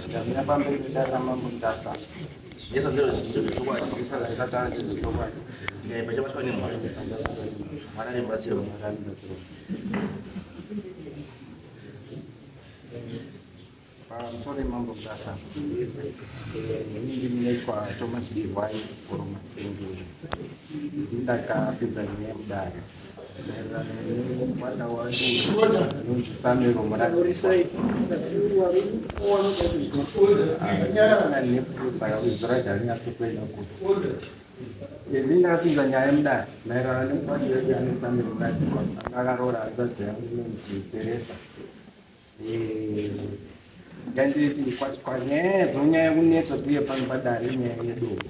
Ndamira pamberi pedare raMambo Mutasa. Zvese zvandakataura ndezvechokwadi. Pamusoro Mambo Mutasa. Ini ndinoitwa Thomas Dirwai Goromasenge. Ndakapinza nyaya mudare. Maererano nemukwasha wangu anonzi Samuel Muradzikwa. Saka izwi racho harinyatso kuenda kupi. Ini ndakapinza nyaya mudare maererano nemukwasha wedu anonzi Samuel Muradzikwa. Anga akaroora hanzvadzi yangu inonzi Teresa. Nganditi kwanyaya zonyaya kunetsa kuye pano padare inyaya yedombo.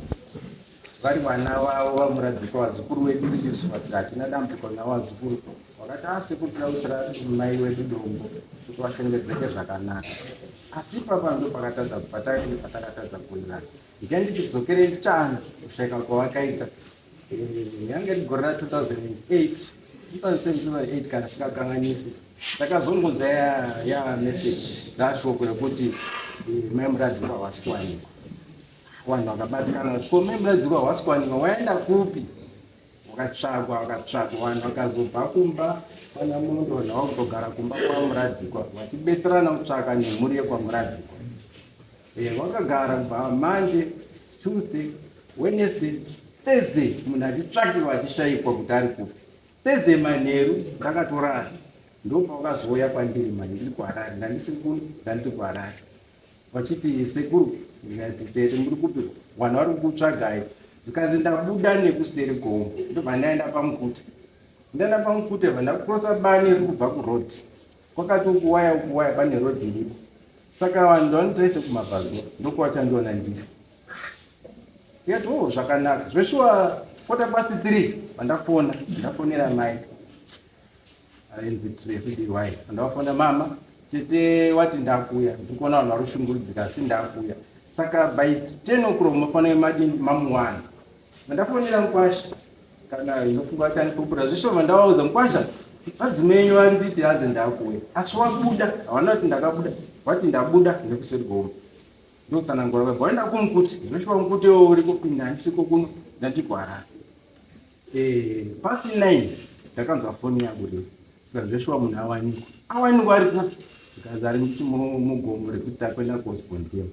Vari vana vavo vamuradzikwa vazukuru wedu isusu vati hatina dambudziko navo vazukuru vakati asi kutirausira mai wedu dombo kuti vashongedzeke zvakanaka. Asi ipapa ndo pakatadza patakatadza patakatadza kuwirirana. Ndikanditi dzokerei mbichana kushaika kwavakaita. Yange iri gore ra 2008 2007 2008 kana sikakanganisi ndakazongonzwa ya, ya message rashoko rekuti eh, mai Muradzikwa havasi kuwanikwa. Vanhu vakabatikana ko mai Muradzikwa havasi kuwanikwa waenda kupi? Wakatsvagwa wakatsvagwa vanhu vakazobva kumba kwana Mondo vanhu vakutogara kumba kwaMuradzikwa vachibetserana kutsvaka nemhuri yekwaMuradzikwa. Eh, wakagara kubva Monday, Tuesday, Wednesday, Thursday munhu achitsvakiwa achishaikwa kuti ari kupi. Thursday manheru ndakatorara ndopawakazouya kwandiri manje ndiri kuHarare ndandisiri kuno ndandiri kuHarare vachiti sekuru ndikati tete muri kupi vanhu vari kukutsvagai zvikanzi ndabuda nekuseri gomo ndobva ndaenda pamukute ndaenda pamukute bva ndakurosa bani riri kubva kuroad kwakati ukuwaya ukuwaya pane road iripo saka vanhu ndavanotoise kumabvazuva ndokwachandiona ndiri ndikati o oh, zvakanaka zveshuwa 3:15 vandafona ndafonera mai ainzi Tracy dy vandavafona mama tete wati ndakuya ndiri kuona vanhu vari kushungurudzika asi ndakuya saka by 10 o'clock munofanira madini mamuwana Mandafonera mukwasha kana inofunga kuti andipupura zvishoma ndavaudza mukwasha vadzimenyu vanditi hanzi ndakuuya asi wabuda hawana kuti ndakabuda wati ndabuda nekuseri gomo ndotsanangura vabva waenda kumukuti zvinosvika mukuti iwo uri kupinda handisiko kuno ndati kuharare eh, past 9 ndakanzwa foni yangu rei zveshuwa munhu awanikwa awanikwa ari kupi zvikanzi ari mugomo rekuti takuenda kuosborn dam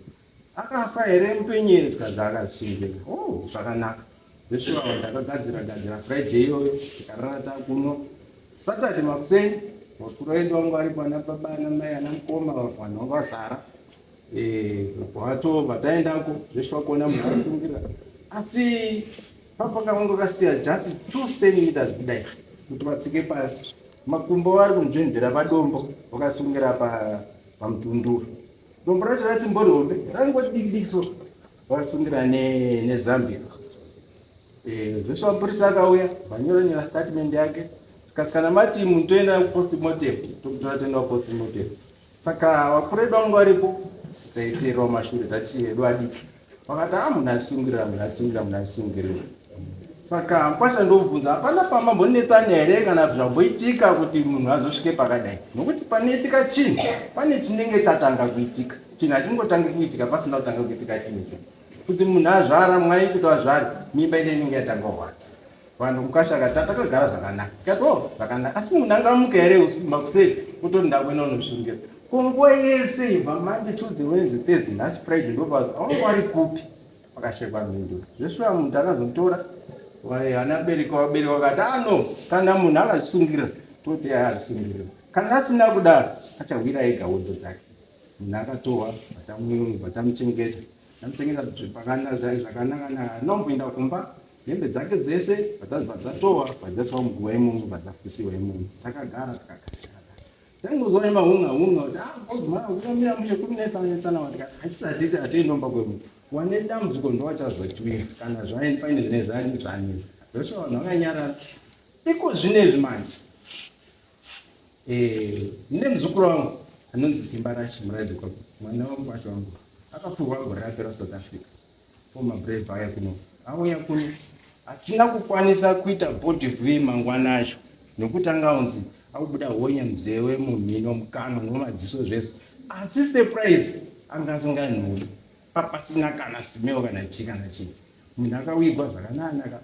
Akafa here mupenyu here zvikanzi akazvisungira. Oh, zvakanaka. Zveshuwa ndakagadzira gadzira Friday iyoyo tikarara takuno. Saturday makuseni vakuru vedu vangu varipo ana baba ana mai ana mukoma vanhu vanga vazara. Eh, watobva taendako zveshuwa kuona munhu asungira. Asi papa kavanga kasiya just 2 centimeters kudai kuti vatsike pasi. Makumbo vari kunzvenzera padombo vakasungira pa pamutunduru. Dombo racho rasimbori hombe, raingoti diki diki so. Vakasungira ne neZambia. Eh, zvese mapurisa akauya, vanyora nyora statement yake. Zvikanzi kana mati munhu toenda kupost mortem, tokutora toenda kupost mortem. Saka vakuru vedu vanga varipo, taiteerawo mashure tati hedu adiki. Vakati ah munhu asungirira, munhu asungirira, munhu asungirira. Saka mkwasha ndobvunza hapana pamambonetsana here kana zvamboitika kuti munhu azosvike pakadai nokuti panoitika chinhu pane chinenge chatanga kuitika chinhu hachingotangi kuitika pasina kutanga kuitika chinhu icho kuti munhu azvara mwai kuti azvare mimba ine inenge yatanga kurwadza vanhu mkwasha akati tatakagara zvakanaka tikati o oh, zvakanaka asi munhu angamuka here makuseni kutoti ndakuenda unosungira ko nguva yese ibva Monday Tuesday Wednesday Thursday nhasi Friday ndopazi avangu vari kupi pakashekwa mhinduro zveshuwa munhu takazotora ana bereka vabereki vakati ano ah, kana munhu akazvisungirira toti azvisungirira kana asina kudaro achahwira ega hondo dzake munhu akatohwa vatamuchengeta tamuchengeta zvakanaka anomboenda kumba hembe dzake dzese bva dzatohwa bva dzaiswa muguva imomo bva dzafusiwa imomo takagara takagara Taingozwa nemahunga hunga kuti ah bozma unomira mushe kunetsa netsana wati hatisati hatiendomba kwemunhu. Wane dambudziko ndowachazotiwira kana zvaini paine zvine zvani zvanetsa. Zvose vanhu vakanyarara. Iko zvinezvi manje. Eh, ndine muzukuru wangu anonzi Simba Rashi Muradzikwa mwana wangu wacho wangu akapfurwa gore rapera South Africa. Former brave aya kuno. Auya kuno. Hatina kukwanisa kuita body view mangwana acho nokuti anga onzi Akubuda honye munzeve, mumhino, mukanwa nemumadziso zvese. Asi surprise anga asinganhuwi. Papasina kana smell kana chii kana chii. Munhu akawigwa zvakanaka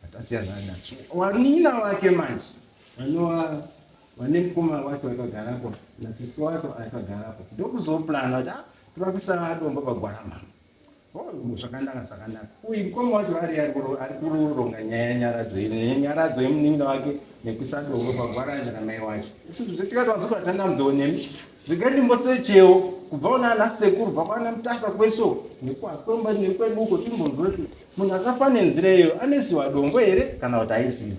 atasiyana nazvo. Wanina wake manje vanova vane mukoma wacho akagarapo nasisi wacho akagarapo ndokuzoplana kuti ah, toda kuisa dombo pagwara mama. Oh, zvakanaka zvakanaka. Uyu mukoma wacho ari ari kuronga nyaya yenyaradzo iyi nyaradzo yemunin'ina wake nekuisa dombo pagwara ramai wacho. Isusu tikati vazukuru hatana nemi Regai ndimbosechewo kubva kuna ana sekuru kubva kwana Mutasa kwese uko nekwatsomba nekwedu uko timbonzwe kuti munhu akafa nenzira iyoyo anoisiwa dombo here kana kuti haisiwi.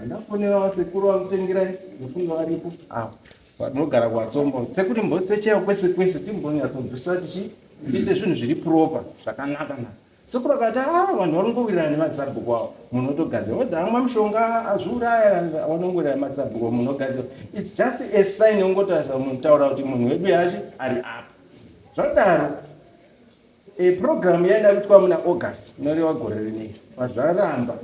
Andafonera vasekuru vakutengerai ndofunga varipo avo vanogara kwatsomba sekuru imbosechewo kwese kwese timbonyatsonzwisisa tichi tiite zvinhu zviri proper zvakanaka naka. Sekuru akati ah vanhu vanongowirirana nemadzisabhuku avo munhu otogadzira whether amwa mushonga azviuraya vanongowirirana nemadzisabhuku munhu ogadzira it's just a sign yongotarisa munhu taura kuti munhu wedu yachi ari apa zvadaro e, program yaida kuitwa muna August inoreva gore rinei pazvaramba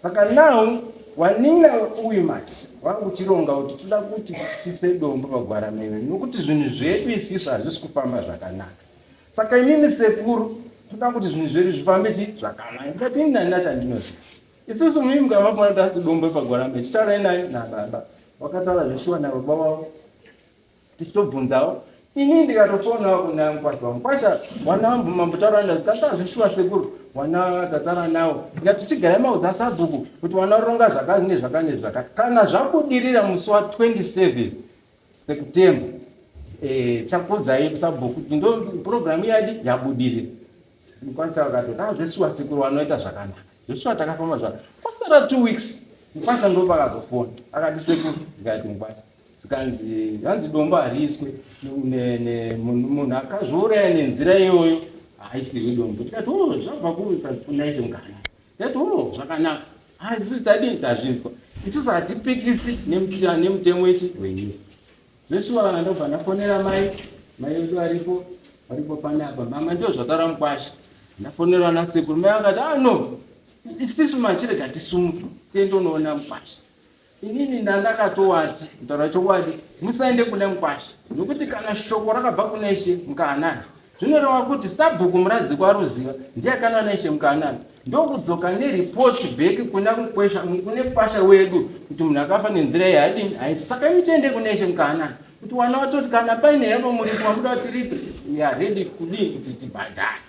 saka now wanina uyu manje vakuchironga kuti toda kuti tiise dombo pagwara meve nokuti zvinhu zvedu isisu hazvisi kufamba zvakanaka Saka imimi sekuru toda kuti zvinhu zvedu zvifambe chi zvakanaka. Ndikati ini ndandina chandinoziva. Isusu mimi kana mafona tati dombo pagwarambe tichitaurai naye nababa. Wakataura zveshuwa nababa wavo. Tichitobvunzawo. Ini ndikatofonawo kuna mukwasha wangu. Mukwasha wana wangu mambotaura naye zvikataura zveshuwa sekuru. Wana tataura nawo. Ndikati chigarai maudza sabhuku kuti wanaronga zvakati nezvakati nezvakati. Kana zvabudirira musi wa 27 September eh, chakuudzai sabhuku kuti ndo programu yadi yabudirira. Mkwasha vakati ah, zvesuwa sekuru vanoita zvakanaka, zvesuwa takafamba zvakanaka. Kwasara 2 weeks mkwasha ndo pakazofona akati sekuru, ndikati mkwasha zvikanzi hanzi dombo hariiswe munhu akazviuraya nenzira iyoyo haaisirwi dombo. Ndikati oh, zvabva kunaishe mukana. Ndikati oh, zvakanaka. Asi tadini tazvinzwa. Isusu hatipikisi nemutemo ichi wenyika. Zveshuwa kana ndobva ndafonera mai, mai vedu varipo, varipo panapa. Mama ndio zvataura mukwasha. Ndafonerwa nasekuru, mai vakati ah no, isisu machirega tisumuke tiende unoona mukwasha. Inini ndandakatowati kutaura chokwadi musaende kune mukwasha nokuti kana shoko rakabva kuna ishe mukahanani zvinoreva kuti sabhuku muradzikwa aruziva ndiye akana naishe mukahanani ndokudzoka neripoti bheki kuna mukwesha kune kwasha wedu kuti munhu akafa nenzira iyi haadini haisi saka imi tiende kuna ishe mukahanani kuti wana watoti kana paine yavo muripo wamuda kuti tiripe we are ready kudii kuti tibhadhare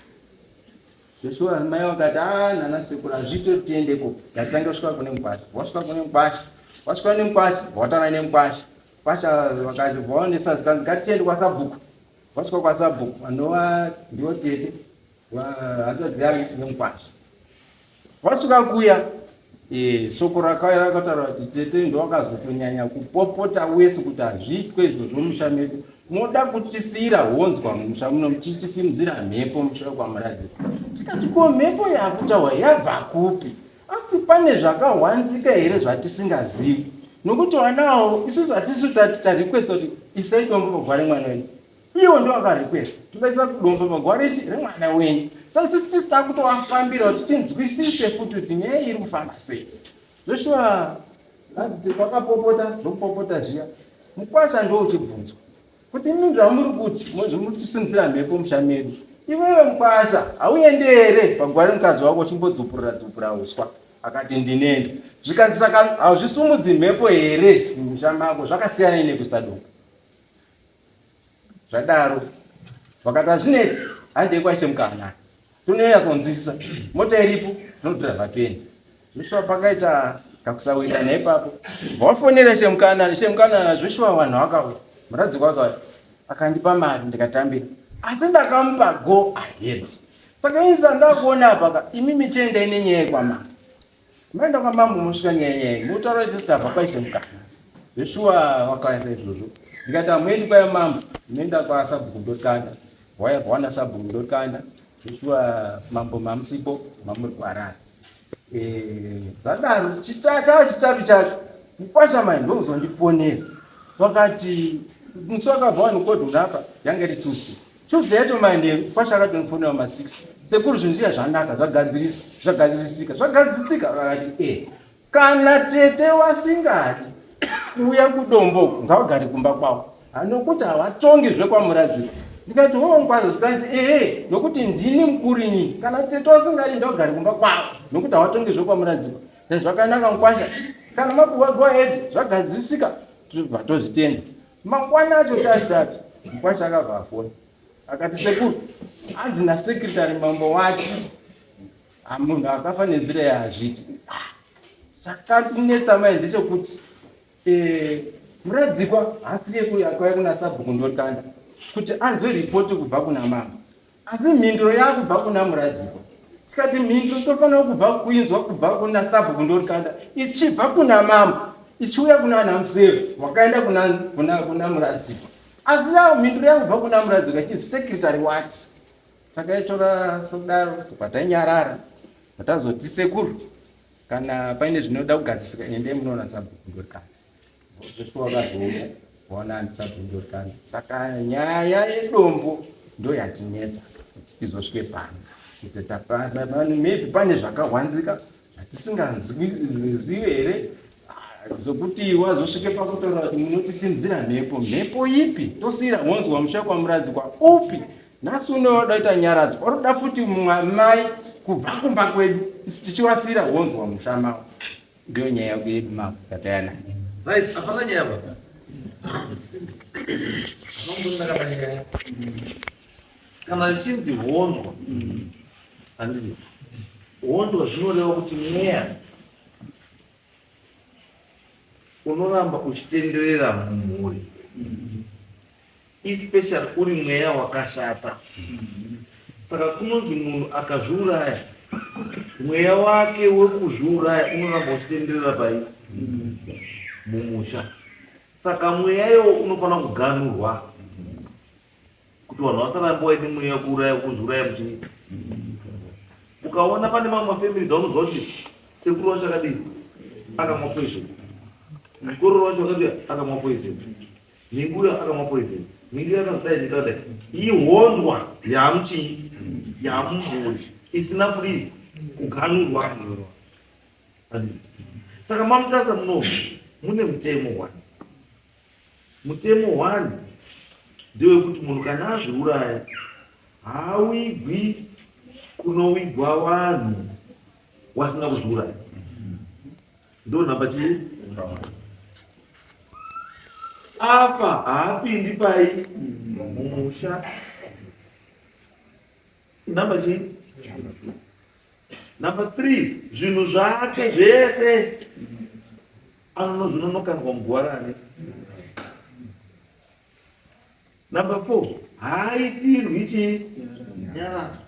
Zveshuwa mai vakati ah nana sekuru hazviite kuti tiendeko ndatanga kusvika kune mukwasha wasvika kune mukwasha wasvika nemukwasha wataura nemukwasha kwasha vakati vaonesa zvikanzi ngatichiende kwasabhuku wasvika kwasabhuku vanova ndivo tete hanzvadzi yangu nemukwasha Vasvika kuya e, soko rakauya rakataura kuti tete ndowakazotonyanya kupopota wese kuti hazviitwe izvozvo musha medu moda kutisiira honzwa mumusha muno muchitisimudzira mhepo musha wekwamuradzi tikati ko mhepo yakutaura yabva kupi asi pane zvakahwanzika here zvatisingazivi nokuti wanawo isusu hatisisu tarequest kuti isai dombo pagware mwana wenyu Iwo ndo akarequest todaisa kudomba magwara echi remwana wenyu. Saka tisi tisi takutovafambira kuti tinzwisise futi kuti nyaya iri kufamba sei. Joshua hanzi kwakapopota ndokupopota zviya. Mukwasha ndo uchibvunzwa kuti imi zvamuri kuti mutisimudzira mhepo musha medu. Iwewe mukwasha hauende here pagwara remukadzi wako uchimbodzupurira dzupura uswa akati ndinende zvikanzi saka hazvisumudzi mhepo here mumusha mako zvakasiyana nekusadomba Zvadaro vakati hazvinetsi, handei kwaishe mukana tononyatsonzwisisa mota iripo tinodhiraivha toenda. Zveshuwa pakaita kakusawirirana ipapo, vafonera ishe mukana, ishe mukana zveshuwa vanhu vakauya, muradzikwa akauya akandipa mari ndikatambira, asi ndakamupa go ahead. Saka ini zvandakuona apa ka, imimi chiendai nenyaya yekwamama Maenda kwamambo mosvika nyaya nyaya motaura kuti tabva kwaishe mukana. Zveshuwa wakaisa izvozvo. Ndikati hamuendi kwaya mambo, munoenda kwasabhuku ndokanda. Waya vawana sabhuku ndokanda. Zveshuwa mambo mamusipo mamuri kuHarare. Eh, zvadaro chitatu chitatu chacho mukwasha mai ndokuzondifonera vakati musi wakabva vanhu kodhurapa yanga iri Tuesday Tuesday yacho manheru kwasha akatonifonera ma 6 sekuru zvinhu zviya zvanaka zvagadzirisa zvagadzirisika zvagadzirisika vakati e kana tete wasingadi Kuuya kudombo ngavagare kumba kwavo nokuti havatongi zvekwamuradzikwa. Ndikati hoo kwazvo, zvikanzi ehe, nokuti ndini mukuru ini, kana tete wasingadi ndogare kumba kwavo nokuti havatongi zvekwamuradzikwa. Zvakanaka mukwasha, kana mapuwa go ahead, zvagadzisika, tobva tozvitenda. Mangwana acho tachitatu mukwasha akabva afona akati, sekuru, anzi nasekretary mambo wacho munhu akafa nenzira yaazviti. Chakatinetsa mai ndechekuti muradzikwa haasiri akauya kuna sabhuku Ndorikanda kuti anzwe ripoti kubva kuna mama, asi mhinduro yaakubva kuna muradzikwa. Tikati mhinduro tofanira kubva kuinzwa kubva kuna sabhuku Ndorikanda, ichibva kuna mama, ichiuya kuna anamusero wakaenda kuna, kuna, kuna muradzikwa, asi yao mhinduro yakubva kuna muradzikwa ichinzi secretary wati. Takaitora sokudaro, tobva tanyarara. Tazoti sekuru, kana paine zvinoda kugadzisika, endei munoona sabhuku Ndorikanda. Zveshuwa vakazouya vaona sabhuku Ndorikanda. Saka nyaya yedombo ndo yatinetsa kuti tizosvike pano, kuti maybe pane zvakahwanzika zvatisingazive here, zvokuti wazosvike pakutaura kuti munotisimudzira mhepo. Mhepo ipi? Tosiyira honzwa musha kwamuradzikwa upi? Nhasi unoda ita nyaradzo, waroda futi mai kubva kumba kwedu, isi tichiwasiyira honzwa musha mavo. Ndiyo nyaya yedu mavo tatayana. Right, hapana nyaya pa. Hapana nyaya. Kana richinzi honzwa, handiti honzwa zvinoreva kuti mweya unoramba uchitenderera mumhuri, especially uri mweya wakashata. Saka kunonzi munhu akazviuraya, mweya wake wekuzviuraya unoramba uchitenderera pai mumusha. Saka mweya iwo unofanira kuganurwa kuti vanhu vasaramba waine mweya wekuuraya, kuzviuraya muchii. Ukaona pane mamwe mafamily dzaunozwa kuti sekuru wacho akadii, akamwa poison, mukororo wacho akadii, akamwa poison, minguyo akamwa poison, minguyo akazodai, nikadai, ihonzwa yamuchii, yamumhuri isina kudii, kuganurwa. Saka mamutasa muno mune mutemo one. Mutemo one ndewekuti munhu kana azviuraya haawigwi kunowigwa vanhu wasina kuzviuraya. Ndo namba chii? Afa haapindi pai mumusha. Namba chii? Namba 3, zvinhu zvake zvese anonozvinonokandwa muguwarani. Namba 4, haaitirwi chii? Nyaradzo.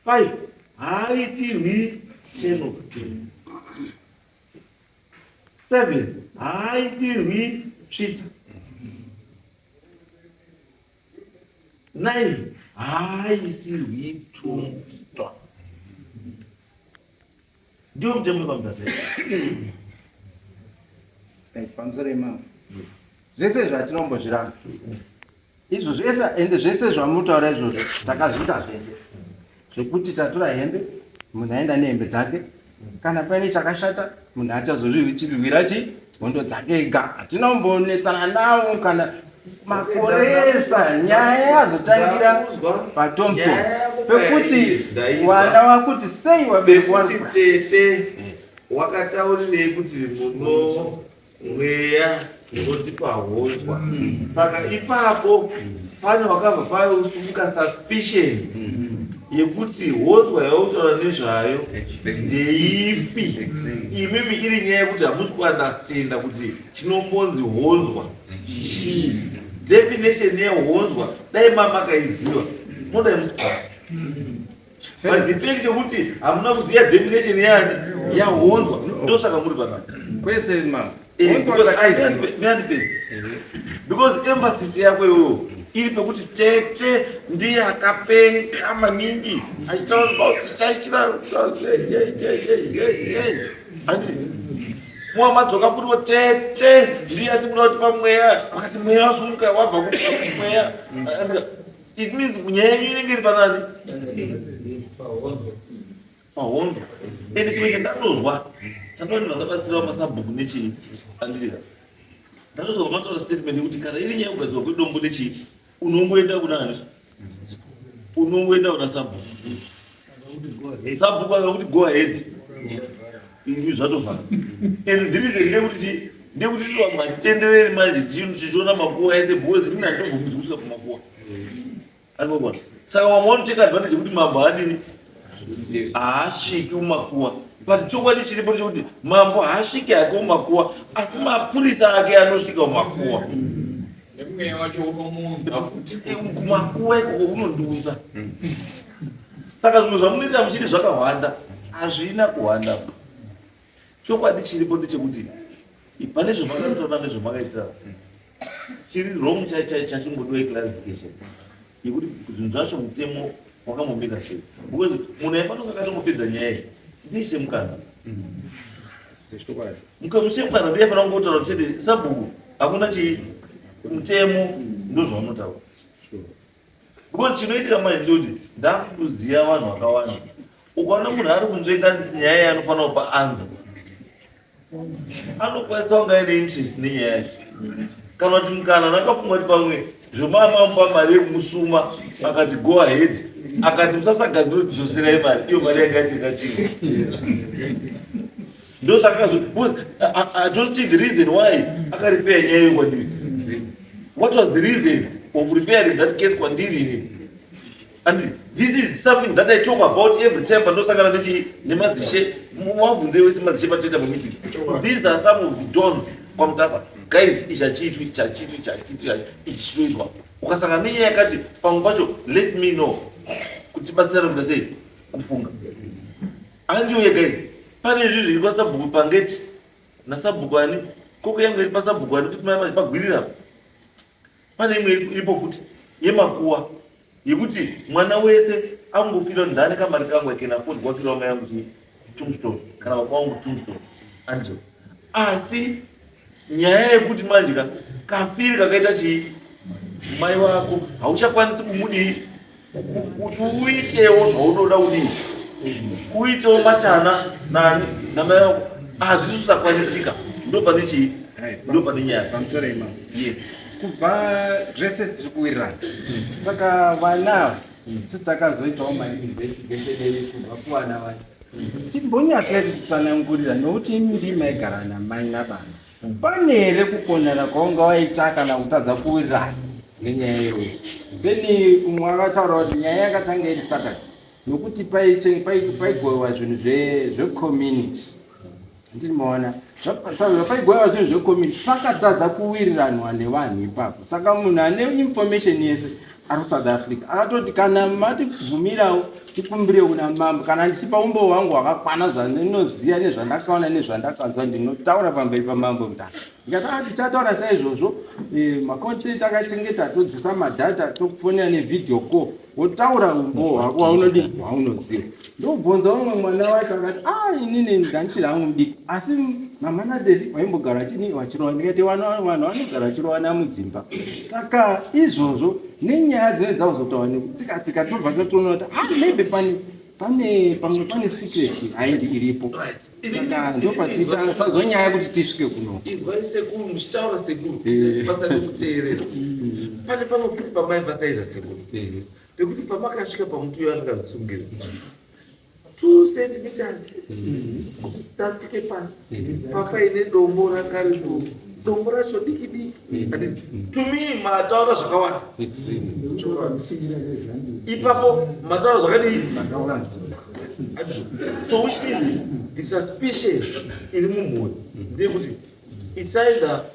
5, haaitirwi cheno. 7, haaitirwi svitsa. 9, haaisirwi tombstone. Ndiwo mutemo wepamutasa. Pamusoro imamo, zvese zvatinombozviramba izvo zvese, ende zvese zvamutaura izvozvo takazviita zvese, zvekuti tatora hembe, munhu aenda nehembe dzake. Kana paine chakashata, munhu achazozvirwira chi hondo dzake ega. Hatina kumbonetsana navo kana makoresa. Nyaya yazotangira patombstone pekuti wana wakuti sei wabereki wari tete wakataurirei kuti muno mweya unotipa honzwa. Saka ipapo pane wakabva pausumuka suspicion yekuti honzwa yautaura nezvayo ndeipi. Imimi iri nyaya yekuti hamusi kuunderstanda kuti chinombonzi honzwa chii. Definition yehonzwa dai mamakaiziva modai musi, but the fact yekuti hamuna kuziva definition yani yahonzwa, ndosaka muri panapa. Kwete ma Meandipedzi, because emphasis yako iyoyo iri pekuti tete ndiye akapenga maningi achitaura chaichira andi muwamadzoka kuriwo tete ndiye ati muda kuti pamweya, vakati mweya wasumuka wabva kumweya. It means nyaya yenyu inenge iri panani, pahonzwa. Ende chimwe chandanozwa Chandoni vakabatsira masabhuku nechii anditi ndatozwa mataura statement yekuti kana iri nyaya yekugadzirwa kwedombo nechii unongoenda kuna ani unongoenda kuna sabhuku sabhuku akakuti go ahead izvi zvatofana and the reason ndeyekuti chii ndeyekuti tisu vamwe hatitendereri manje tichiona makuwa ese because ini handitobvumidzwi kusvika kumakuwa anogona saka vamwe vanoteka advantage yekuti mambo haadini haasviki mumakuwa but chokwadi chiripo ndechekuti mambo haasviki hake mumakuwa asi mapurisa ake anosvika mumakuwa Nemweya wacho unomuunza futi. Kumakuwa ikoko unondiunza. Saka zvimwe zvamunoita muchiti zvakahwanda hazvina kuhwanda. Chokwadi chiripo ndechekuti pane zvamakataura nezvamakaita chiri wrong chachingodiwa clarification yekuti zvinhu zvacho mutemo wakambomira sei because munhu aifanira kunge akatongopedza nyaya iyi ndiise mukana mukamuchemukana ndiye aifanira kungotaura kuti chete sabhuku hakuna chii mutemo ndozvaunotaura because chinoitika manje ndechekuti ndakuziva vanhu vakawanda ukaona munhu ari kunzvenga nyaya yaanofanira kupa anza anokwanisa kunge aine interest nenyaya yacho kana kuti mukana ndakafunga kuti pamwe zvomamamupa mari yekumusuma akati go ahead akati musasagadzira kuti dzoserai mari iyo mari yanga yatenga chimwe ndosaka I don't see the reason why akarifeya nyaya iyo kwandiri what was the reason of referring that case kwandiri ini And this is something that I talk about every time pandosangana nechi nemadzishe mabvunze wese madzishe patoita mumeeting. These are some of the dons kwaMutasa. Guys, ichi hachiitwi, ichi hachiitwi, ichi hachiitwi, ichi chinoitwa. Ukasangana nenyaya yakati pamwe pacho let me know kuti tibatsirane kuita sei kufunga. Handiyo yega iyi. Pane izvi zviri kwasabhuku pangeti nasabhuku ani koko yangu iri pasabhuku ani futi mai pagwirira. Pane imwe iripo futi yemakuwa yekuti mwana wese angofira ndane kamari kangu I can afford kuakira mai yangu chii tombstone kana baba vangu tombstone andizvo asi nyaya yekuti manje ka kafiri kakaita chii mai wako hauchakwanisi kumudii kuti uitewo zvaunoda kudii uitewo machana nani namai vako hazvisusakwanisika ndo pane chii ndo pane nyaya pamusoro imamo yes kubva zvese tiri kuwirirana saka vana ava isu takazoitawo mainvestigation edu kubva kuvana vacho chimbonyatsai kutitsanangurira nokuti imi ndimi maigara namai nababa Pane here kukonana kwaunga waita kana kutadza kuwirirana nenyaya iyoyo? Then umwe akataura kuti nyaya yakatanga iri Saturday nokuti paigoiwa zvinhu zvecommunity handiti maona paigoiwa zvinhu zvecommunity pakatadza kuwiriranwa nevanhu ipapo saka munhu ane information yese ari kusouth africa akatoti kana matibvumirawo tikumbire kuna mambo kana ndichipa umbo hwangu hwakakwana zvandinoziva nezvandakaona nezvandakanzwa ndinotaura pamberi pamambo mutasa ndikati ah, tichataura saizvozvo eh, makonti takachengeta todzosa madhata tokufonera nevideo call wotaura umbo hwako waunodi waunoziva ndobvunza umwe mwana wacho akati a ah, inini ndandichiri hangu mudiki asi mama nadedi vaimbogara vachini vachirowa ndikati vanhu vanogara vachirowana mudzimba saka izvozvo nenyaya dzinenge dzakuzotaura nekutsika tsika tobva tatoona kuti ah maybe pane pane pamwe pane secret behind iripo saka ndopatitazonyaya kuti tisvike kuno izwai sekuru muchitaura sekuru eh. basa rekuteerera pane pamwe futi pamai pasaiza sekuru eh. pekuti pamakasvika pamuti uyo akazvisungira 2 centimeters kuti tatsike pasi papaine dombo rakaripo dombo racho diki diki to me mataura zvakawanda ipapo mataura zvakadii so which means the suspicion iri mumhuri ndeyekuti it's either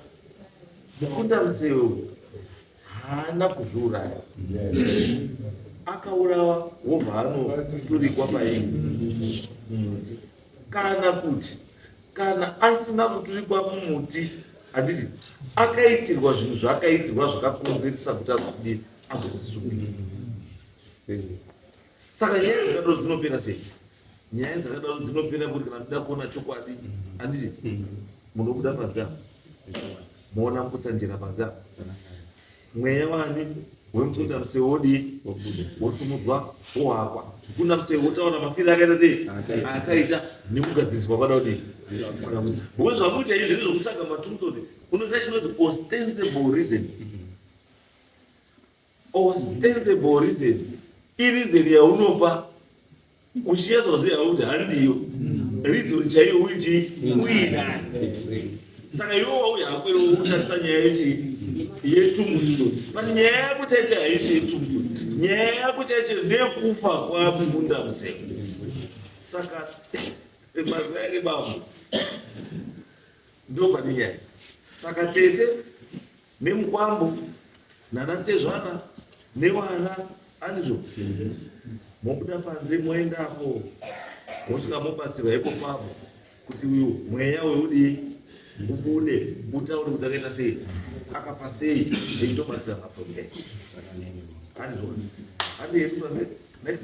mukunda musewe haana kuzviuraya akaurawa wobva anoturikwa paii mumuti kana kuti kana asina kuturikwa mumuti handiti akaitirwa zvinhu zvaakaitirwa zvakakonzeresa kuti azokudii azokusungira saka nyaya dzakadaro dzinopera sei nyaya dzakadaro dzinopera kuti kana tida kuona chokwadi handiti munobuda panze apa moona mukutsanjera panze apa mweya wani wemukunda musee wodii wosumudzwa wohakwa mukunda musee wotaura mafiro akaita sei akaita nekugadziriswa kwada kudii Because zvamuita izvi ndezvokutsvaga matombstone. Unoziva chinonzi ostensible reason? Ostensible reason ireason yaunopa uchinyatsoziva kuti handiyo reason chaiyo uichi uinayo. Saka iwe wauya hako iwe ushandisa nyaya yechi yetombstone, but nyaya yako chaicho haisi yetombstone. Nyaya yako chaicho ndeyekufa kwamunda museve. Saka mazuva ere bambo, ndo pane nyaya. Saka tete nemukwambo nanatezvana nevana anizvo mobuda panze, moendapo, mosvika mobatsirwa ipo papo kuti uyu mweya uyu udii, ubude, utaure kuti akaita sei, akafa sei, eitobatsira from there. Anizvo, handiyedu panze. Next.